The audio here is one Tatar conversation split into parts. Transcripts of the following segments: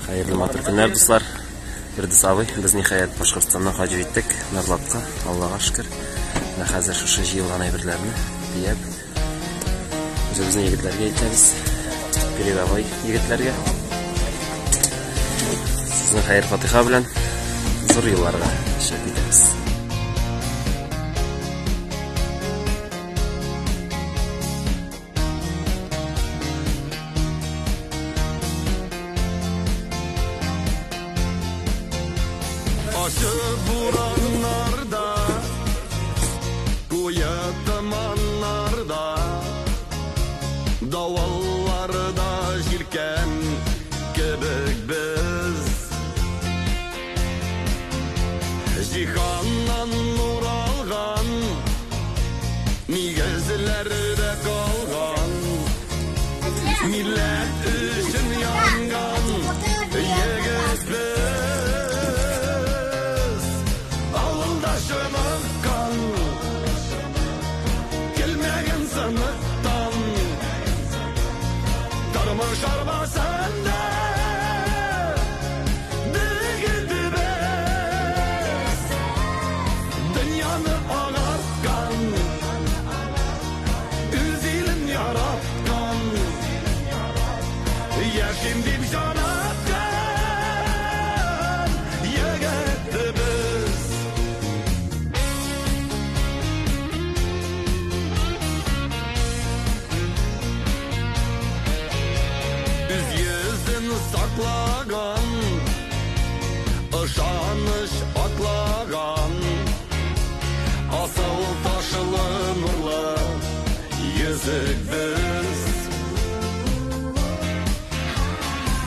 Хәерле матур көннәр, дуслар. Фирдүс абый, без ниһаять Башкортстаннан кайтып җиттек, Нурлатка, Аллага шөкер. Менә хәзер шушы җыелган әйберләрне төяп, үзебезнең егетләргә илтәбез. Передовой егетләргә. Сезнең хәер-фатиха белән зур юлларга чыгып китәбез. Ачы бураннарда, куе томаннарда, давылларда җилкән кебек без. Җиһаннан нур алган, нигезләрдә калган, милләт өчен янган егет без. Авылда чыныккан, килмәгән сыныктан, тормыш арбасында дегетебез. Дөньяны агарткан, үз илен яраткан, яшим дип җан аткан егетебез. Үз йөзен саклаган, ышаныч атлаган, асыл ташлы нурлы йөзек без.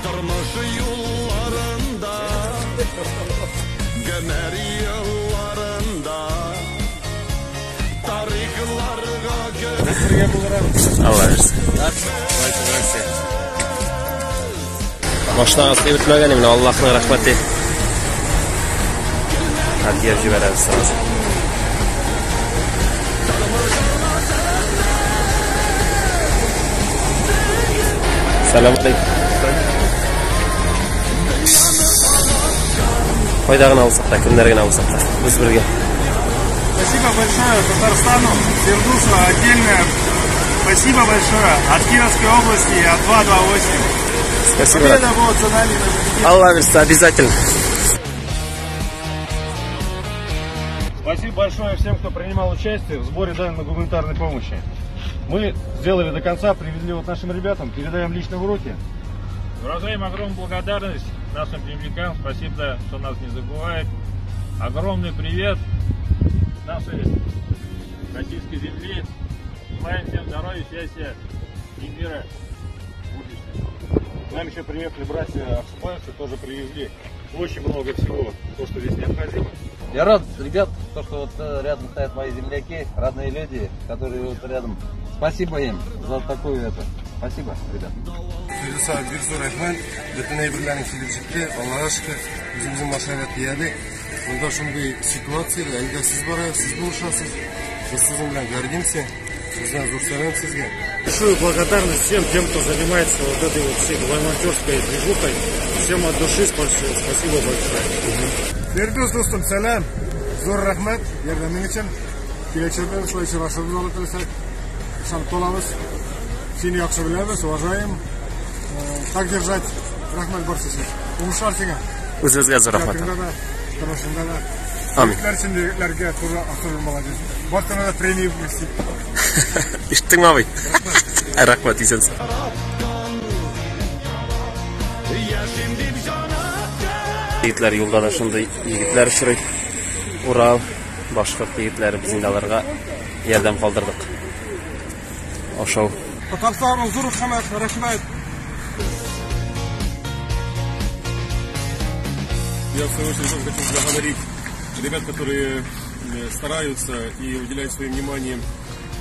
Тормыш юлларында, гомер елларында, тарихларга Алла бирсен. Машинага сыеп бетмәгән, менә Аллаһның рәхмәте. Хәзер җибәрәбез сразу. Сәлам алейкум. Кайда гына булсак та, кемнәр генә булсак та, без бергә. Спасибо большое Татарстану, Фирдусу отдельное. Спасибо большое от Кировской области, от 228. Спасибо. Победа будет за нами. Алла бирсә, обязательно. Спасибо большое всем, кто принимал участие в сборе данной гуманитарной помощи. Мы сделали до конца, привезли вот нашим ребятам, передаем лично в руки. Выражаем огромную благодарность нашим землякам. Спасибо, что нас не забывают. Огромный привет нашей российской земли. Желаем всем здоровья, счастья и мира в будущем. К нам еще приехали братья Аксубаевцы, тоже привезли очень много всего, то, что здесь необходимо. Я рад, ребят, то, что вот рядом стоят мои земляки, родные люди, которые вот рядом. Спасибо им за такую это. Спасибо, ребят. Фирдүс абый, бик зур рәхмәт. Бөтен әйберләрең килеп җитте. Аллага шөкер, үзебезнең машинага төядек. Монда шундый ситуация, әлегә сез бара, сез булышасыз. Без сезнең белән гордимся. Бездән зур сәлам сезгә. Большую благодарность всем тем, кто занимается вот этой вот всей волонтерской движухой. Всем от души спасибо большое. Фирдүс дустым, сәлам. Зур рәхмәт ярдәмең өчен. Киләчәктә шулай очрашырбыз, Алла теләсә. Ышанып калабыз. Сине яхшы беләбез, уважаем. Так держать. Рәхмәт барысы. Уңышлар сиңа. Үзебезгә зур рәхмәт. Иҗатыңда да, тормышыңда да. Амин. Егетләр өчен егетләргә туры особенно молодец. Барысына да премия бирсен. Ишеттеңме, абый? Рәхмәт, исәнсең. Яшим дип җан аткан. Егетләр юлда да шундый егетләр очрый. Урал, башкорт егетләре, без инде аларга ярдәм калдырдык. Ашау. Татарстанның зур рәхмәт, рәхмәт. Я, в свою очередь, тоже хочу поблагодарить ребят, которые стараются и уделяют свое внимание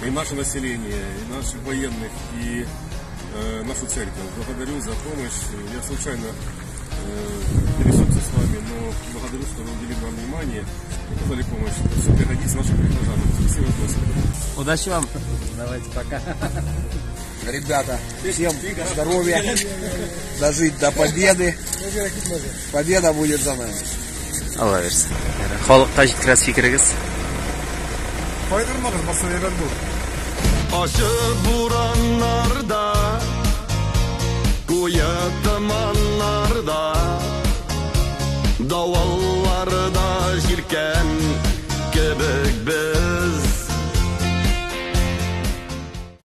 и наше население, и наших военных, и нашу церковь. Благодарю за помощь. Я случайно пересекся с вами, но благодарю, что вы уделили нам внимание и оказали помощь. Это все пригодится нашим прихожанам. Спасибо, Господи. Удачи вам. Давайте, пока. Ребята, всем здоровья, дожить до победы. Победа будет за нами. Алла бирсен. Халыкка җиткерәсе фикерегез? Кайгырмагыз, барсы әйбәт булыр. Ачы бураннарда, куе томаннарда.